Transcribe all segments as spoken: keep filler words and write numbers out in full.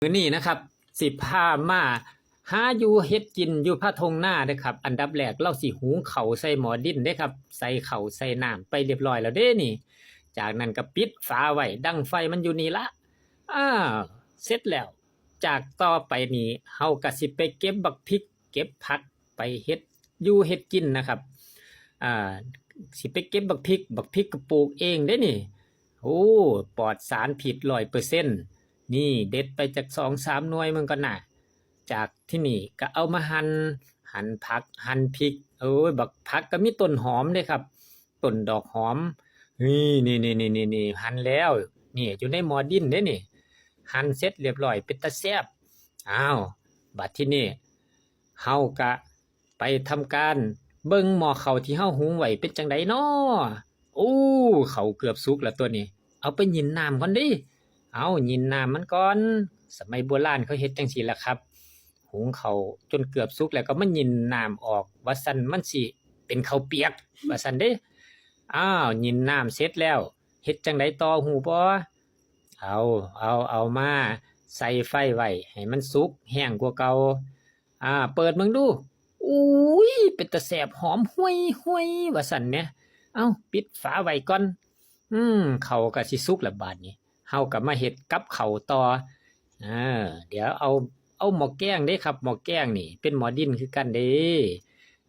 มื้อนี้นะครับ สิพามาหาอยู่เฮ็ดกินอยู่พาท่งนาเด้อครับ อันดับแรกเราสิหุงข้าวใส่หม้อดินเด้อครับ ใส่ข้าวใส่น้ำไปเรียบร้อยแล้วเด้นี่ จากนั้นก็ปิดฝาไว้ ดังไฟมันอยู่นี่ละ อ่า เสร็จแล้ว จากต่อไปนี้เฮาก็สิไปเก็บบักพริก เก็บผักไปเฮ็ดอยู่เฮ็ดกินนะครับ อ่า สิไปเก็บบักพริก บักพริกก็ปลูกเองเด้นี่ โอ้ ปลอดสารพิษร้อยเปอร์เซ็นต์ นี่เด็ดไปจากสองสามหน่วยมันก็น่ะ จากที่นี่ก็เอามาหั่น หั่นผัก หั่นพริก โอ้ย บักผักก็มีต้นหอมเด้ครับ ต้นดอกหอม นี่ นี่ นี่ นี่ นี่ นี่ หั่นแล้ว นี่อยู่ในหม้อดินเด้นี่ หั่นเสร็จเรียบร้อย เป็นตาแซ่บ อ้าว บัดที่นี่ เฮากะไปทำการเบิ่งหม้อข้าวที่เฮาหุงไว้เป็นจั่งใดน้อ โอ้ ข้าวเกือบสุกแล้วตัวนี้ เอาไปหยินน้ำก่อนเด้ เอาหยินน้ำมันก่อน สมัยโบราณเขาเฮ็ดจั่งซี้ล่ะครับ หุงข้าวจนเกือบสุกแล้วก็มาหยินน้ำออก ว่าซั่นมันสิเป็นข้าวเปียก ว่าซั่นเด้ อ้าว หยินน้ำเสร็จแล้ว เฮ็ดจั่งใดต่อฮู้บ่ เอา เอา เอามาใส่ไฟไว้ให้มันสุกแห้งกว่าเก่า อ่า เปิดเบิ่งดู อุ้ย เป็นตาแซ่บหอมห่วยห่วย ว่าซั่นแหม เอ้า ปิดฝาไว้ก่อน อืม ข้าวก็สิสุกแล้วบาดนี้ เฮาก็มาเฮ็ดกับข้าวต่อ อ่า เดี๋ยวเอา เอาหม้อแกงเด้ครับ หม้อแกงนี่เป็นหม้อดินคือกันเด้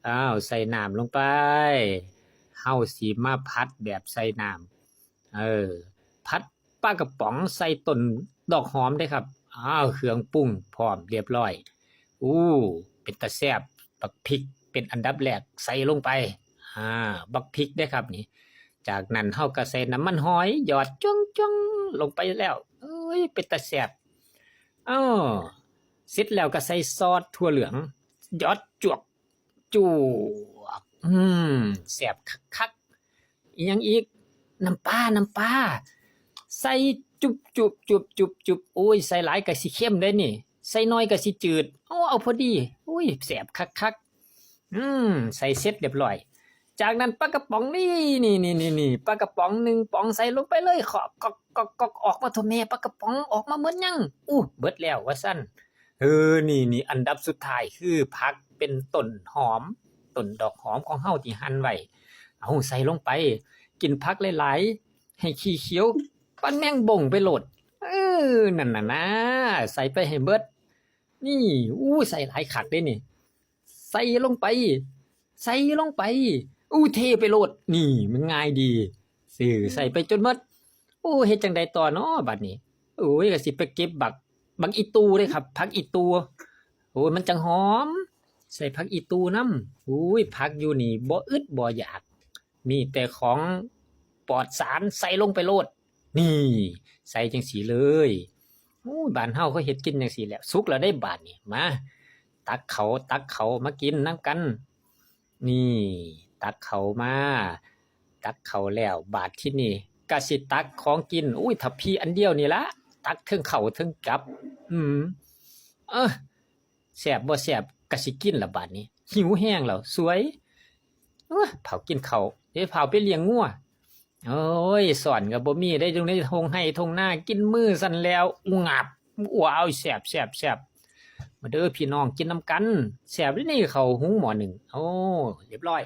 อ้าว ใส่น้ำลงไป เฮาสิมาผัดแบบใส่น้ำ เออ ผัดปลากระป๋องใส่ต้นดอกหอมเด้ครับ อ้าว เครื่องปรุงพร้อมเรียบร้อย อู้ เป็นตาแซ่บ บักพริกเป็นอันดับแรกใส่ลงไป อ่า บักพริกเด้ครับนี่ จากนั้นเฮาก็ใส่น้ำมันหอย หยอดจ้วงๆ ลงไปแล้ว เอ้ย เป็นตาแซ่บ อ้อ เสร็จแล้วก็ใส่ซอสถั่วเหลือง หยอดจวก จวก อืม แซ่บคักๆ อีหยังอีก น้ำปลา น้ำปลา ใส่จุบจุบจุบจุบจุบ โอ้ย ใส่หลายก็สิเค็มเด้นี่ ใส่น้อยก็สิจืด โอ้ เอาพอดี อุ้ย แซ่บคักๆ อืม ใส่เสร็จเรียบร้อย จากนั้นปลากระป๋องนี่ นี่ นี่ นี่ นี่ ปลากระป๋องหนึ่งป๋องใส่ลงไปเลย เคาะ ก๊อก ก๊อก ก๊อก ออกมาโถ่แม่ ปลากระป๋องออกมาเบิดยัง อู้ เบิดแล้ว ว่าซั่น เออ นี่ นี่ อันดับสุดท้ายคือผักเป็นต้นหอม ต้นดอกหอมของเฮาที่หั่นไว้ เอาใส่ลงไป กินผักหลายๆ ให้ขี้เขียวปานแมงบ่งไปโลด เออ นั่นน่ะนะ ใส่ไปให้เบิด นี่ อู้ ใส่หลายคักเด้นี่ ใส่ลงไป ใส่ลงไป อู้ เทไปโลด นี่ มันง่ายดี เออ ใส่ไปจนหมด โอ้ เฮ็ดจั่งใดต่อน้อบัดนี้ โอ้ย ก็สิไปเก็บบัก บักอีตู่เด้ครับ ผักอีตู่ โอ้ย มันจั่งหอม ใส่ผักอีตู่นำ โอ้ย ผักอยู่นี่บ่อึดบ่อยาก มีแต่ของปลอดสาร ใส่ลงไปโลด นี่ ใส่จั่งซี้เลย โอ้ย บ้านเฮาเขาเฮ็ดกินจั่งซี้แหละ สุกแล้วเด้บาดนี้ มา ตักข้าว ตักข้าวมากินนำกัน นี่ ตักข้าวมา ตักข้าวแล้ว บาดที่นี่ก็สิตักของกิน อุ้ย ถ้าพี่อันเดียวนี่ละ ตักเทิงข้าวเทิงกับ อืม เออ แซ่บบ่แซ่บก็สิกินละบาดนี้ หิวแฮงแล้ว สวย เอ้อ เผากินข้าว เอ้ย เผาไปเลี้ยงงัว โอ้ย ซ้อนก็บ่มีได้ อยู่ในท่งไฮ่ท่งนา กินมื้อสั่นแล้ว งับ ว้าว แซ่บ แซ่บ แซ่บ มาเด้อพี่น้อง กินนำกัน แซ่บเด้นี่ ข้าวหุงหม้อหนึ่ง โอ้ เรียบร้อย